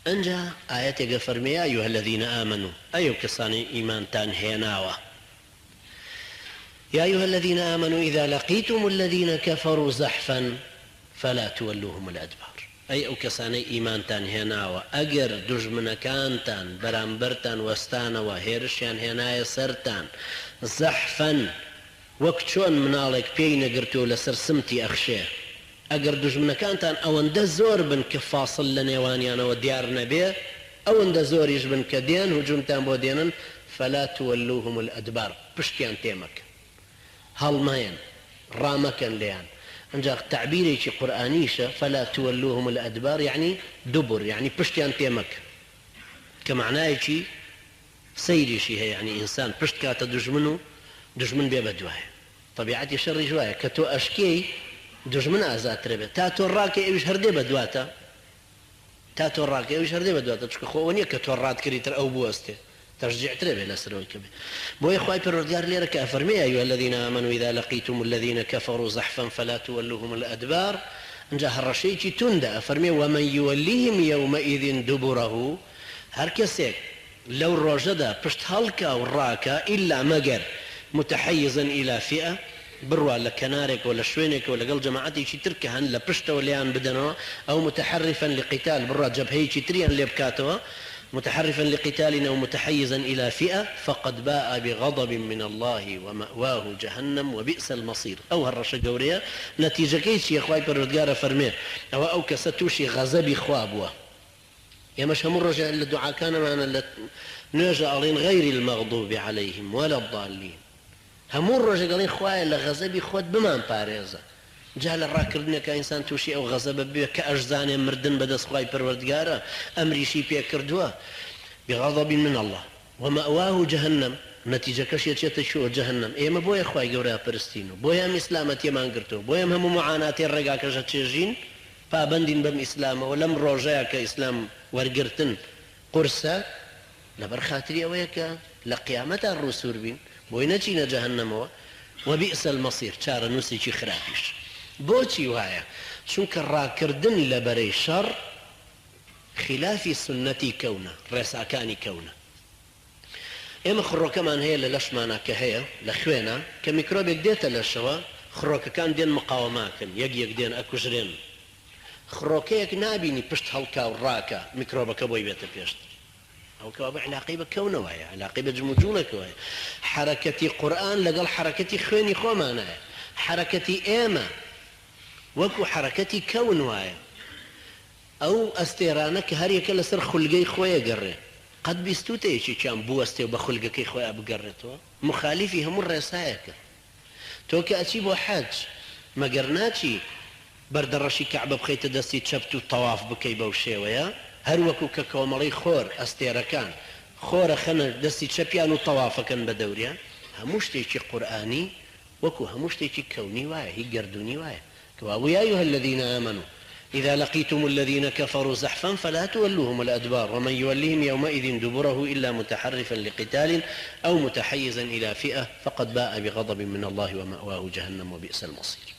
ئەنجا ئایەتێک ئەفەرمێ، یا ایها الذین آمنوا، ئەی ئەو کەسانەی ئیمانتان هێناوە، یا ایها الذین آمنوا اذا لقیتم الذین کفروا زحفا فلا تولوهم الادبار، ئەی ئەو کەسانەی ئیمانتان هێناوە ئەگەر دوژمنەکانتان بەرامبەرتان وەستانەوە هێرشیان هێنایە سەرتان، زحفا، وەک چۆن مناڵێک پێی نەگرتووە و لەسەر سمتی ئەخشێ، ئەگەر دوژمنەکانتان ئەوەندە زۆر بن کە فاسڵ لە نێوانیانەوە دیار نەبێ، ئەوەندە زۆریش بن کە دێن هجومتان بۆ دێنن، فلا تولوهم الادبار، پشتیان تێ مەکەن، هەڵمەیەن، ڕامەکەن لێیان، ئنجا تەعبیرێکی قورئانیشە، فلا تولوهم الادبار، یەعنی دبر، یەعنی پشتیان تێ مەکەن، کە مەعنایەکی سەیریشی هەیە یەعنی ئینسان پشت کاتە دوژمن و دوژمن بێ بەدوایە تەبیعەتی شەڕیش وایە کە تۆ ئەشکێی دوژمن ئازادترە بێت تا تۆ ڕاکەی ئەویش هەر دێ بەدواتە تا تۆ ڕاکەی ئەویش هەر دێ بەدواتە چونکە خۆ ئەوە نیە کە تۆ ڕات کردی تر ئەو بوەستێ تەشجیعترە بێ لەسەر ئەوەی کە بێ بۆیە خوای پەروەردگار لێرە کە ئەفەرمێ یا ایها الذین آمنوا اذا لقیتم الذین کفروا زحفا فلا تولوهم الادبار ئینجا هەڕەشەیەکی توندە ئەفەرمێ ومن یولیهم یومئذ دبره هەر کەسێک لەو ڕۆژەدا پشت هەڵکا و ڕاکا ئیلا مەگەر متحیزا الی فئە بڕوا لە کەنارێکەوە لە شوێنێکەوە لەگەڵ جەماعەتێکی تر کە هەن لە پشتەوە لێیان بدەنەوە ئەو متحرفا لقتال بڕوا جەبهەیەکی تریان لێ بکاتەوە متحرفا لقتال او متحیزا الی فئە فقد باء بغضب من اللە ومأواه جهنم وبئس المصیر ئەو هەڕەشە گەورەیە نەتیجەکەی چیە خوای پەروەردگار ئەفەرمێ ئەوە ئەو کەسە توشی غەزەبی خوا بووە ئێمەش هەموو ڕۆژێ لە دوعاکانمانە لە نوێژە ئەڵێین غیر المغضوب علیهم ولا الضالین هەموو ڕۆژێک ئەڵێین خوایە لە غەزەبی خۆت بمان پارێزە جا لە ڕاکردنێکا ئینسان تووشی ئەو غەزەبە ببێ کە ئەشزانێ مردن بەدەست خوای پەروەردگارە ئەمریشی پێ کردووە بغضب من اللە ومأواه جهنم نەتیجەکەشی ئەچێتە کوێوە جەهەنەم ئێمە بۆیە خوای گەورە ئەپەرستین و بۆیە ئەم ئیسلامەتیەمان گرتووە بۆیە ئەم هەموو معاناتەی ڕێگاکەش ئەچێژین پابەندین بەم ئیسلامەوە لەم ڕۆژەیا کە ئیسلام وەرگرتن قورسە لەبەر خاتری ئەوەیە کە لە قیامەتا ڕووسوور بین بۆی نەچینە جەهەنەمەوە وبئس المصیر چارەنووسێکی خراپیش بۆچی وایە چونکە ڕاکردن لە بەرەی شەڕ خیلافی سوننەتی کەونە ڕێساکانی کەونە ئێمە خڕۆکەمان هەیە لە لەشمانا کە هەیە لە خوێنا کە میکرۆبێک دێتە لەشەوە خڕۆکەکان دێن مقاوەمە ئەکەن یەک یەک دێن ئەکوژرێن خڕۆکەیەک نابینی پشت هەڵکا و ڕاکا میکرۆبەکە بۆی بێتە پێشتر ئەو کەوابوو عیلاقەی بە کەونەوە هەیە عیلاقەی بە جموجوڵێکەوە هەیە حەرەکەتی قورئان لەگەڵ حەرەکەتی خوێنی خۆمانایە حەرەکەتی ئێمە وەکو حەرەکەتی کەون وایە ئەو ئەستێرانە کە هەریەکە لەسەر خولگەی خۆی ئەگەڕێ، قەت بیستووتە یەکێکیان بوەستێ و بە خولگەکەی خۆیا بگەڕێتەوە؟ موخالیفی هەموو ڕێسایەکە. تۆ کە ئەچی بۆ حەج، مەگەر ناچی بەردەڕەشی کەعبە بخەیتە دەستی چەپت و تەواف بکەی بەو شێوەیە؟ هەر وەکوو کە کۆمەڵەی خۆر، ئەستێرەکان، خۆر ئەخەنە دەستی چەپیان و تەوافەکەن بە دەوریا؟ هەموو شتێکی قورئانی وەکوو هەموو شتێکی کەونی وایە، هی گەردوونی وایە. کەوابوو یا ایها الذین آمنوا اذا لقیتم الذین کفروا زحفا فلا تولوهم الادبار ومن یولهم یومئذ دبره الا متحرفا لقتال او متحیزا الی فئە فقد باء بغضب من اللە ومأواه جهنم وبئس المصیر.